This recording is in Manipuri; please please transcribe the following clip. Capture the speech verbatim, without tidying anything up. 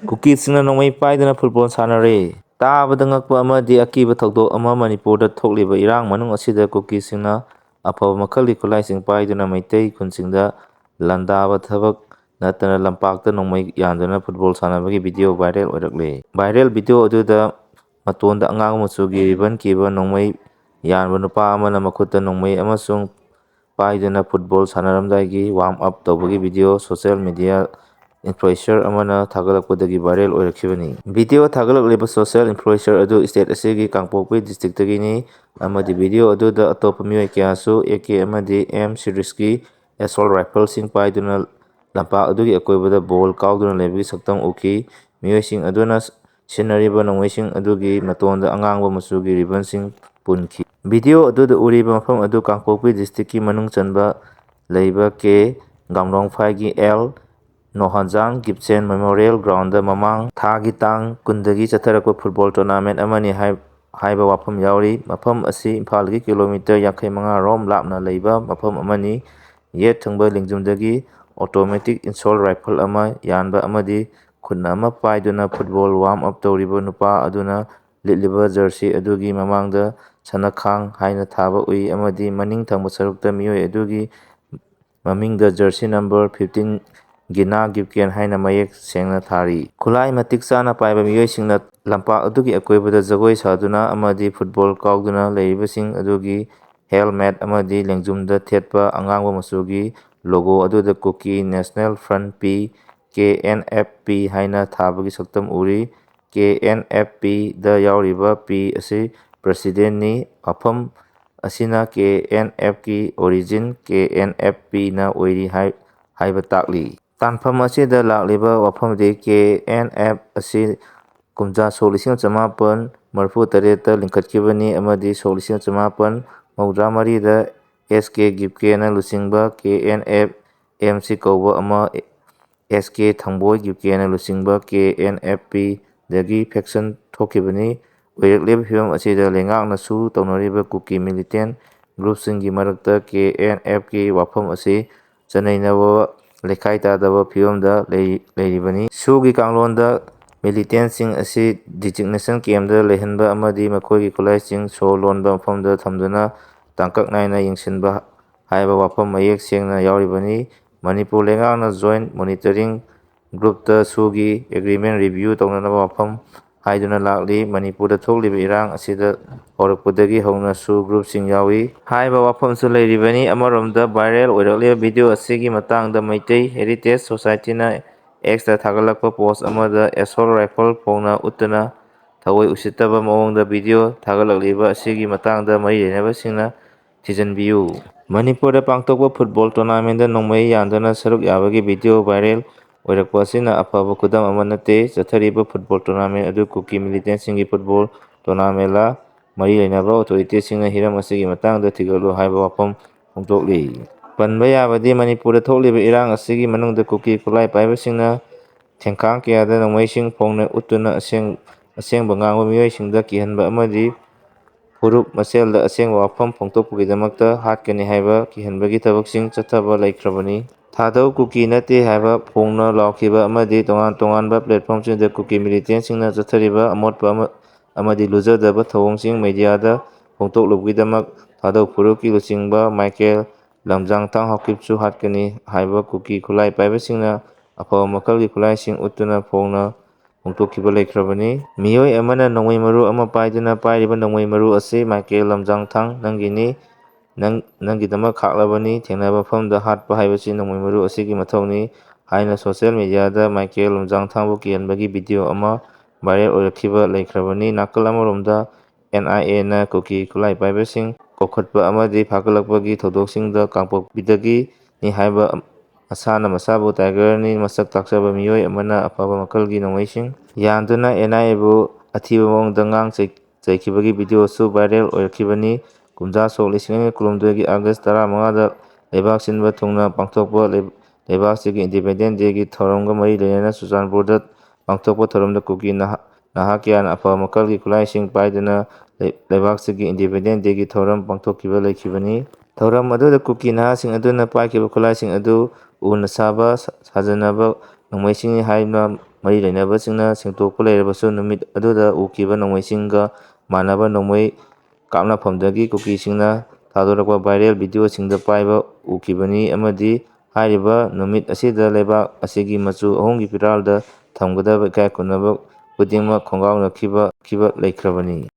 ꯀꯨꯀꯤꯁꯤꯡꯅ ꯅꯣꯡꯃꯩ ꯄꯥꯏꯗꯨꯅ ꯐꯨꯠꯕꯣꯜ ꯁꯥꯟꯅꯔꯦ꯫ ꯇꯥꯕꯗ ꯉꯛꯄ ꯑꯃꯗꯤ ꯑꯀꯤꯕ ꯊꯧꯗꯣꯛ ꯑꯃ꯫ ꯃꯅꯤꯄꯨꯔꯗ ꯊꯣꯛꯂꯤꯕ ꯏꯔꯥꯡ ꯃꯅꯨꯡ ꯑꯁꯤꯗ ꯀꯨꯀꯤꯁꯤꯡꯅ ꯑꯐꯕ ꯃꯈꯜꯒꯤ ꯈꯨꯠꯂꯥꯏꯁꯤꯡ ꯄꯥꯏꯗꯨꯅ ꯃꯩꯇꯩ ꯈꯨꯟꯁꯤꯡꯗ ꯂꯥꯟꯗꯥꯕ ꯊꯕꯛ ꯅꯠꯇꯅ ꯂꯝꯄꯥꯛꯇ ꯅꯣꯡꯃꯩ ꯌꯥꯟꯗꯨꯅ ꯐꯨꯠꯕꯣꯜ ꯁꯥꯟꯅꯕꯒꯤ ꯚꯤꯗꯤꯑꯣ ꯚꯥꯏꯔꯦꯜ ꯑꯣꯏꯔꯛꯂꯦ꯫ ꯚꯥꯏꯔꯦꯜ ꯚꯤꯗꯤꯑꯣ ꯑꯗꯨꯗ ꯃꯇꯣꯟꯗ ꯑꯉꯥꯡꯕ ꯃꯆꯨꯒꯤ ꯔꯤꯕꯟ ꯀꯤꯕ ꯅꯣꯡꯃꯩ ꯌꯥꯟꯕ ꯅꯨꯄꯥ ꯑꯃꯅ ꯃꯈꯨꯠꯇ ꯅꯣꯡꯃꯩ ꯑꯃꯁꯨꯡ ꯄꯥꯏꯗꯨꯅ ꯐꯨꯠꯕꯣꯜ ꯁꯥꯟꯅꯔꯝꯗꯥꯏꯒꯤ ꯋꯥꯔꯝ ꯑꯞ ꯇꯧꯕꯒꯤ ꯚꯤꯗꯤꯑꯣ ꯁꯣꯁꯤꯌꯦꯜ ꯃꯤꯗꯤꯌꯥ ꯏꯟꯐ꯭ꯂꯨꯑꯦꯟꯁꯔ ꯑꯃꯅ ꯊꯥꯒꯠꯂꯛꯄꯗꯒꯤ ꯚꯥꯏꯔꯦꯜ ꯑꯣꯏꯔꯛꯈꯤꯕꯅꯤ꯫ ꯚꯤꯗꯤꯑꯣ ꯊꯥꯒꯠꯂꯛꯂꯤꯕ ꯁꯣꯁꯤꯌꯦꯜ ꯏꯟꯐ꯭ꯂꯨꯑꯦꯟꯁꯔ ꯑꯗꯨ ꯁ꯭ꯇꯦꯠ ꯑꯁꯤꯒꯤ ꯀꯥꯡꯄꯣꯛꯄꯤ ꯗꯤꯁꯇ꯭ꯔꯤꯛꯇꯒꯤꯅꯤ ꯑꯃꯗꯤ ꯚꯤꯗꯤꯑꯣ ꯑꯗꯨꯗ ꯑꯇꯣꯞꯄ ꯃꯤꯑꯣꯏ ꯀꯌꯥꯁꯨ ꯑꯦ ꯀꯦ ꯑꯃꯗꯤ ꯑꯦꯝ ꯁꯤꯔꯤꯁꯀꯤ ꯑꯦꯁꯣꯜ ꯔꯥꯏꯐꯜꯁꯤꯡ ꯄꯥꯏꯗꯨꯅ ꯂꯝꯄꯥꯛ ꯑꯗꯨꯒꯤ ꯑꯀꯣꯏꯕꯗ ꯕꯣꯜ ꯀꯥꯎꯗꯨꯅ ꯂꯩꯕꯒꯤ ꯁꯛꯇꯝ ꯎꯈꯤ꯫ ꯃꯤꯑꯣꯏꯁꯤꯡ ꯑꯗꯨꯅ ꯁꯤꯟꯅꯔꯤꯕ ꯅꯣꯡꯃꯩꯁꯤꯡ ꯑꯗꯨꯒꯤ ꯃꯇꯣꯟꯗ ꯑꯉꯥꯡꯕ ꯃꯆꯨꯒꯤ ꯔꯤꯕꯟꯁꯤꯡ ꯄꯨꯟꯈꯤ꯫ ꯚꯤꯗꯤꯑꯣ ꯑꯗꯨꯗ ꯎꯔꯤꯕ ꯃꯐꯝ ꯑꯗꯨ ꯀꯥꯡꯄꯣꯛꯄꯤ ꯗꯤꯁꯇ꯭ꯔꯤꯛꯀꯤ ꯃꯅꯨꯡ ꯆꯟꯕ ꯂꯩꯕ ꯀꯦ ꯒꯥꯝꯂꯣꯡꯐꯥꯏꯒꯤ ꯑꯦꯜ ꯅꯣꯍꯥꯖꯥꯟ ꯒꯤꯞꯁꯦꯟ ꯃꯦꯃꯣꯔꯤꯌꯦꯜ ꯒ꯭ꯔꯥꯎꯟꯗ ꯃꯃꯥꯡ ꯊꯥꯒꯤ ꯇꯥꯡ ꯀꯨꯟꯗꯒꯤ ꯆꯠꯊꯔꯛꯄ ꯐꯨꯠꯕꯣꯜ ꯇꯣꯔꯅꯥꯃꯦꯟ ꯑꯃꯅꯤ ꯍꯥꯏ-, ꯍꯥꯏꯕ ꯋꯥꯐꯝ ꯌꯥꯎꯔꯤ꯫ ꯃꯐꯝ ꯑꯁꯤ ꯏꯝꯐꯥꯜꯗꯒꯤ ꯀꯤꯂꯣꯃꯤꯇꯔ ꯌꯥꯡꯈꯩ ꯃꯉꯥ ꯔꯣꯝ ꯂꯥꯞꯅ ꯂꯩꯕ ꯃꯐꯝ ꯑꯃꯅꯤ꯫ ꯌꯦꯠ ꯊꯪꯕ ꯂꯦꯡꯖꯨꯝꯗꯒꯤ ꯑꯣꯇꯣꯃꯦꯇꯤꯛ ꯑꯦꯁꯣꯜ ꯔꯥꯏꯐꯜ ꯑꯃ ꯌꯥꯟꯕ ꯑꯃꯗꯤ ꯈꯨꯠꯅ ꯑꯃ ꯄꯥꯏꯗꯨꯅ ꯐꯨꯠꯕꯣꯜ ꯋꯥꯔꯝ ꯑꯞ ꯇꯧꯔꯤꯕ ꯅꯨꯄꯥ ꯑꯗꯨꯅ ꯂꯤꯠꯂꯤꯕ ꯖꯔꯁꯤ ꯑꯗꯨꯒꯤ ꯃꯃꯥꯡꯗ ꯁꯅꯥꯈꯥꯡ ꯍꯥꯏꯅ ꯊꯥꯕ ꯎꯏ ꯑꯃꯗꯤ ꯃꯅꯤꯡ ꯊꯪꯕ ꯁꯔꯨꯛꯇ ꯃꯤꯑꯣꯏ ꯑꯗꯨꯒꯤ ꯃꯃꯤꯡꯗ ꯖꯔꯁꯤ ꯅꯝꯕꯔ ꯐꯤꯐꯇꯤꯟ ꯒꯤꯅꯥ ꯒꯤꯞꯀꯦꯟ ꯍꯥꯏꯅ ꯃꯌꯦꯛ ꯁꯦꯡꯅ ꯊꯥꯔꯤ꯫ ꯈꯨꯠꯂꯥꯏ ꯃꯇꯤꯛ ꯆꯥꯅ ꯄꯥꯏꯕ ꯃꯤꯑꯣꯏꯁꯤꯡꯅ ꯂꯝꯄꯥꯛ ꯑꯗꯨꯒꯤ ꯑꯀꯣꯏꯕꯗ ꯖꯒꯣꯏ ꯁꯥꯗꯨꯅ ꯑꯃꯗꯤ ꯐꯨꯠꯕꯣꯜ ꯀꯥꯎꯗꯨꯅ ꯂꯩꯔꯤꯕꯁꯤꯡ ꯑꯗꯨꯒꯤ ꯍꯦꯜꯃꯦꯠ ꯑꯃꯗꯤ ꯂꯦꯡꯖꯨꯝꯗ ꯊꯦꯠꯄ ꯑꯉꯥꯡꯕ ꯃꯆꯨꯒꯤ ꯂꯣꯒꯣ ꯑꯗꯨꯗ Kuki national front P, K N F P, ꯍꯥꯏꯅ ꯊꯥꯕꯒꯤ ꯁꯛꯇꯝ ꯎꯔꯤ꯫ ꯀꯦ ꯑꯦꯟ ꯑꯦꯐ ꯄꯤꯗ ꯌꯥꯎꯔꯤꯕ ꯄꯤ ꯑꯁꯤ ꯄ꯭ꯔꯦꯁꯤꯗꯦꯟꯅꯤ꯫ ꯋꯥꯐꯝ ꯑꯁꯤꯅ ꯀꯦ ꯑꯦꯟ ꯑꯦꯐꯀꯤ ꯑꯣꯔꯤꯖꯤꯟ ꯀꯦ ꯑꯦꯟ ꯑꯦꯐ ꯄꯤꯅ ꯑꯣꯏꯔꯤ ꯍꯥꯏ-, ꯍꯥꯏꯕ ꯇꯥꯛꯂꯤ꯫ ꯇꯥꯟꯐꯝ ꯑꯁꯤꯗ ꯂꯥꯛꯂꯤꯕ ꯋꯥꯐꯝꯗꯤ ꯀꯦ ꯑꯦꯟ ꯑꯦꯐ ꯑꯁꯤ ꯀꯨꯝꯖꯥ ꯁꯣꯛ ꯂꯤꯁꯤꯡ ꯑꯃ ꯆꯃꯥꯄꯟ ꯃꯔꯤꯐꯨ ꯇꯔꯦꯠꯇ ꯂꯤꯡꯈꯠꯈꯤꯕꯅꯤ ꯑꯃꯗꯤ ꯁꯣꯛ ꯂꯤꯁꯤꯡ ꯑꯃ ꯆꯃꯥꯄꯟ ꯃꯧꯗ꯭ꯔꯥ ꯃꯔꯤꯗ ꯑꯦꯁ ꯀꯦ ꯒꯤꯞꯀꯦꯅ ꯂꯨꯆꯤꯡꯕ ꯀꯦ ꯑꯦꯟ ꯑꯦꯐ ꯑꯦꯝ ꯁꯤ ꯀꯧꯕ ꯑꯃ ꯑꯦꯁ ꯀꯦ ꯊꯥꯡꯕꯣꯏ ꯒꯤꯞꯀꯦꯅ ꯂꯨꯆꯤꯡꯕ ꯀꯦ ꯑꯦꯟ ꯑꯦꯐ ꯄꯤꯗꯒꯤ ꯐꯦꯛꯁꯟ ꯊꯣꯛꯈꯤꯕꯅꯤ꯫ ꯑꯣꯏꯔꯛꯂꯤꯕ ꯐꯤꯕꯝ ꯑꯁꯤꯗ ꯂꯩꯉꯥꯛꯅꯁꯨ ꯇꯧꯅꯔꯤꯕ ꯀꯨꯀꯤ ꯃꯤꯂꯤꯇꯦꯟ ꯒ꯭ꯔꯨꯞꯁꯤꯡꯒꯤ ꯃꯔꯛꯇ ꯀꯦ ꯑꯦꯟ ꯑꯦꯐꯀꯤ ꯋꯥꯐꯝ ꯑꯁꯤ ꯆꯅꯩꯅꯕ ꯂꯩꯈꯥꯏ ꯇꯥꯗꯕ ꯐꯤꯕꯝꯗ ꯂꯩ-, ꯂꯩꯔꯤꯕꯅꯤ꯫ ꯁꯨꯒꯤ ꯀꯥꯡꯂꯣꯟꯗ militantꯁꯤꯡ ꯑꯁꯤ designation campꯇ ꯂꯩꯍꯟꯕ ꯑꯃꯗꯤ ꯃꯈꯣꯏꯒꯤ ꯈꯨꯠꯂꯥꯏꯁꯤꯡ ꯁꯣ ꯂꯣꯟꯕ ꯃꯐꯝꯗ ꯊꯝꯗꯨꯅ ꯇꯥꯡꯀꯛ ꯅꯥꯏꯅ ꯌꯦꯡꯁꯤꯟꯕ ꯍꯥꯏꯕ ꯋꯥꯐꯝ ꯃꯌꯦꯛ ꯁꯦꯡꯅ ꯌꯥꯎꯔꯤꯕꯅꯤ꯫ ꯃꯅꯤꯄꯨꯔ ꯂꯩꯉꯥꯛꯅ joint monitoring groupꯇ ꯁꯨꯒꯤ agreement review ꯇꯧꯅꯅꯕ ꯋꯥꯐꯝ ꯍꯥꯏꯗꯨꯅ ꯂꯥꯛꯂꯤ꯫ ꯃꯅꯤꯄꯨꯔꯗ ꯊꯣꯛꯂꯤꯕ ꯏꯔꯥꯡ ꯑꯁꯤꯗ ꯍꯧꯔꯛꯄꯗꯒꯤ ꯍꯧꯅ ꯁꯨ groupꯁꯤꯡ ꯌꯥꯎꯏ ꯍꯥꯏꯕ ꯋꯥꯐꯝꯁꯨ ꯂꯩꯔꯤꯕꯅꯤ꯫ ꯑꯃꯔꯣꯝꯗ viral ꯑꯣꯏꯔꯛꯂꯤꯕ video ꯑꯁꯤꯒꯤ ꯃꯇꯥꯡꯗ ꯃꯩꯇꯩ Heritage Societyꯅ Xꯇ ꯊꯥꯒꯠꯂꯛꯄ post ꯑꯃꯗ assault rifle ꯐꯣꯡꯅ ꯎꯠꯇꯨꯅ ꯊꯑꯣꯏ ꯎꯁꯤꯠꯇꯕ ꯃꯑꯣꯡꯗ video ꯊꯥꯒꯠꯂꯛꯂꯤꯕ ꯑꯁꯤꯒꯤ ꯃꯇꯥꯡꯗ ꯃꯔꯤ ꯂꯩꯅꯕꯁꯤꯡꯅ ꯊꯤꯖꯤꯟꯕꯤꯌꯨ꯫ ꯃꯅꯤꯄꯨꯔꯗ ꯄꯥꯡꯊꯣꯛꯄ football tournamentꯇ ꯅꯣꯡꯃꯩ ꯌꯥꯟꯗꯨꯅ ꯁꯔꯨꯛ ꯌꯥꯕꯒꯤ video viral ꯑꯣꯏꯔꯛꯄ ꯑꯁꯤꯅ ꯑꯐꯕ ꯈꯨꯗꯝ ꯑꯃ ꯅꯠꯇꯦ꯫ ꯆꯠꯊꯔꯤꯕ football tournament ꯑꯗꯨ ꯀꯨꯀꯤ militantꯁꯤꯡꯒꯤ football tournamentꯂ ꯃꯔꯤ ꯂꯩꯅꯕ authorityꯁꯤꯡꯅ ꯍꯤꯔꯝ ꯑꯁꯤꯒꯤ ꯃꯇꯥꯡꯗ ꯊꯤꯒꯠꯂꯨ ꯍꯥꯏꯕ ꯋꯥꯐꯝ ꯐꯣꯡꯗꯣꯛꯂꯤ꯫ ꯄꯟꯕ ꯌꯥꯕꯗꯤ ꯃꯅꯤꯄꯨꯔꯗ ꯊꯣꯛꯂꯤꯕ ꯏꯔꯥꯡ ꯑꯁꯤꯒꯤ ꯃꯅꯨꯡꯗ ꯀꯨꯀꯤ ꯈꯨꯠꯂꯥꯏ ꯄꯥꯏꯕꯁꯤꯡꯅ ꯊꯦꯡꯈꯥꯡ ꯀꯌꯥꯗ ꯅꯣꯡꯃꯩꯁꯤꯡ ꯐꯣꯡꯅ ꯎꯠꯇꯨꯅ ꯑꯁꯦꯡ-, ꯑꯁꯦꯡꯕ ꯉꯥꯡꯕ ꯃꯤꯑꯣꯏꯁꯤꯡꯗ ꯀꯤꯍꯟꯕ ꯑꯃꯗꯤ ꯐꯨꯔꯨꯞ ꯃꯁꯦꯜꯗ ꯑꯁꯦꯡꯕ ꯋꯥꯐꯝ ꯐꯣꯡꯗꯣꯛꯄꯒꯤꯗꯃꯛꯇ ꯍꯥꯠꯀꯅꯤ ꯍꯥꯏꯕ ꯀꯤꯍꯟꯕꯒꯤ ꯊꯕꯛꯁꯤꯡ ꯆꯠꯊꯕ ꯂꯩꯈ꯭ꯔꯕꯅꯤ꯫ ꯊꯥꯗꯧ ꯀꯨꯀꯤ ꯅꯠꯇꯦ ꯍꯥꯏꯕ ꯐꯣꯡꯅ ꯂꯥꯎꯈꯤꯕ ꯑꯃꯗꯤ ꯇꯣꯉꯥꯟ ꯇꯣꯉꯥꯟꯕ platformꯁꯤꯡꯗ ꯀꯨꯀꯤ militantꯁꯤꯡꯅ ꯆꯠꯊꯔꯤꯕ ꯑꯃꯣꯠꯄ ꯑꯃ-, ꯑꯃꯗꯤ ꯂꯨꯖꯗꯕ ꯊꯧꯑꯣꯡꯁꯤꯡ mediaꯗ ꯐꯣꯡꯗꯣꯛꯂꯨꯕꯒꯤꯗꯃꯛ ꯊꯥꯗꯧ ꯐꯨꯔꯨꯞꯀꯤ ꯂꯨꯆꯤꯡꯕ ꯃꯥꯏꯀꯦꯜ ꯂꯝꯖꯥꯡꯊꯥꯡ ꯍꯥꯎꯀꯤꯞꯁꯨ ꯍꯥꯠꯀꯅꯤ ꯍꯥꯏꯕ ꯀꯨꯀꯤ ꯈꯨꯠꯂꯥꯏ ꯄꯥꯏꯕꯁꯤꯡꯅ ꯑꯐꯕ ꯃꯈꯜꯒꯤ ꯈꯨꯠꯂꯥꯏꯁꯤꯡ ꯎꯠꯇꯨꯅ ꯐꯣꯡꯅ ꯐꯣꯡꯗꯣꯛꯈꯤꯕ ꯂꯩꯈ꯭ꯔꯕꯅꯤ꯫ ꯃꯤꯑꯣꯏ ꯑꯃꯅ ꯅꯣꯡꯃꯩ ꯃꯔꯨ ꯑꯃ ꯄꯥꯏꯗꯨꯅ ꯄꯥꯏꯔꯤꯕ ꯅꯣꯡꯃꯩ ꯃꯔꯨ ꯑꯁꯤ ꯃꯥꯏꯀꯦꯜ ꯂꯝꯖꯥꯡꯊꯥꯡ ꯅꯪꯒꯤꯅꯤ, ꯅꯪ-, ꯅꯪꯒꯤꯗꯃꯛ ꯈꯥꯛꯂꯕꯅꯤ, ꯊꯦꯡꯅꯕ ꯃꯐꯝꯗ ꯍꯥꯠꯄ ꯍꯥꯏꯕꯁꯤ ꯅꯣꯡꯃꯩ ꯃꯔꯨ ꯑꯁꯤꯒꯤ ꯃꯊꯧꯅꯤ ꯍꯥꯏꯅ social mediaꯗ ꯃꯥꯏꯀꯦꯜ ꯂꯝꯖꯥꯡꯊꯥꯡꯕꯨ ꯀꯤꯍꯟꯕꯒꯤ video ꯑꯃ viral ꯑꯣꯏꯔꯛꯈꯤꯕ ꯂꯩꯈ꯭ꯔꯕꯅꯤ꯫ ꯅꯥꯀꯜ ꯑꯃꯔꯣꯝꯗ NIAꯅ ꯀꯨꯀꯤ ꯈꯨꯠꯂꯥꯏ ꯄꯥꯏꯕꯁꯤꯡ ꯀꯧꯈꯠꯄ ꯑꯃꯗꯤ ꯐꯥꯒꯠꯂꯛꯄꯒꯤ ꯊꯧꯗꯣꯛꯁꯤꯡꯗ ꯀꯥꯡꯄꯣꯛꯄꯤꯗꯒꯤꯅꯤ ꯍꯥꯏꯕ ꯃꯁꯥꯅ ꯃꯁꯥꯕꯨ tigerꯅꯤ ꯃꯁꯛ ꯇꯥꯛꯆꯕ ꯃꯤꯑꯣꯏ ꯑꯃꯅ ꯑꯐꯕ ꯃꯈꯜꯒꯤ ꯅꯣꯡꯃꯩꯁꯤꯡ ꯌꯥꯟꯗꯨꯅ NIAꯕꯨ ꯑꯊꯤꯕ ꯃꯑꯣꯡꯗ ꯉꯥꯡ ꯆꯩ-, ꯆꯩꯈꯤꯕꯒꯤ videoꯁꯨ viral ꯑꯣꯏꯔꯛꯈꯤꯕꯅꯤ꯫ ꯀꯨꯝꯖꯥ ꯁꯣꯛ ꯂꯤꯁꯤꯡ ꯑꯅꯤ ꯀꯨꯟꯍꯨꯝꯗꯣꯏꯒꯤ August ꯇꯔꯥꯃꯉꯥꯗ ꯂꯩꯕꯥꯛ ꯁꯤꯟꯕ ꯊꯨꯡꯅ ꯄꯥꯡꯊꯣꯛꯄ ꯂꯩ-, ꯂꯩꯕꯥꯛꯁꯤꯒꯤ Independence Dayꯒꯤ ꯊꯧꯔꯝꯒ ꯃꯔꯤ ꯂꯩꯅꯅ ꯆꯨꯔꯆꯥꯟꯄꯨꯔꯗ ꯄꯥꯡꯊꯣꯛꯄ ꯊꯧꯔꯝꯗ ꯀꯨꯀꯤ ꯅꯍꯥ-, ꯅꯍꯥ ꯀꯌꯥꯅ ꯑꯐꯕ ꯃꯈꯜꯒꯤ ꯈꯨꯠꯂꯥꯏꯁꯤꯡ ꯄꯥꯏꯗꯨꯅ ꯂꯩ-, ꯂꯩꯕꯥꯛꯁꯤꯒꯤ Independence Dayꯒꯤ ꯊꯧꯔꯝ ꯄꯥꯡꯊꯣꯛꯈꯤꯕ ꯂꯩꯈꯤꯕꯅꯤ꯫ ꯊꯧꯔꯝ ꯑꯗꯨꯗ ꯀꯨꯀꯤ ꯅꯍꯥꯁꯤꯡ ꯑꯗꯨꯅ ꯄꯥꯏꯈꯤꯕ ꯈꯨꯠꯂꯥꯏꯁꯤꯡ ꯑꯗꯨ ꯎꯅ ꯁꯥꯕ, ꯁꯥ-, ꯁꯥꯖꯟꯅꯕ ꯅꯣꯡꯃꯩꯁꯤꯡꯅꯤ ꯍꯥꯏꯗꯨꯅ ꯃꯔꯤ ꯂꯩꯅꯕꯁꯤꯡꯅ ꯁꯦꯡꯗꯣꯛꯄ ꯂꯩꯔꯕꯁꯨ, ꯅꯨꯃꯤꯠ ꯑꯗꯨꯗ ꯎꯈꯤꯕ ꯅꯣꯡꯃꯩꯁꯤꯡꯒ ꯃꯥꯟꯅꯕ ꯅꯣꯡꯃꯩ ꯀꯥꯞꯅꯐꯝꯗꯒꯤ ꯀꯨꯀꯤꯁꯤꯡꯅ ꯊꯥꯗꯣꯔꯛꯄ viral videoꯁꯤꯡꯗ ꯄꯥꯏꯕ ꯎꯈꯤꯕꯅꯤ ꯑꯃꯗꯤ ꯍꯥꯏꯔꯤꯕ ꯅꯨꯃꯤꯠ ꯑꯁꯤꯗ ꯂꯩꯕꯥꯛ ꯑꯁꯤꯒꯤ ꯃꯆꯨ ꯑꯍꯨꯝꯒꯤ ꯐꯤꯔꯥꯜꯗ ꯊꯝꯒꯗꯕ ꯏꯀꯥꯏ ꯈꯨꯝꯅꯕ ꯈꯨꯗꯤꯡꯃꯛ ꯈꯣꯡꯒꯥꯎꯅꯈꯤꯕ, ꯈꯤꯕ ꯂꯩꯈ꯭ꯔꯕꯅꯤ꯫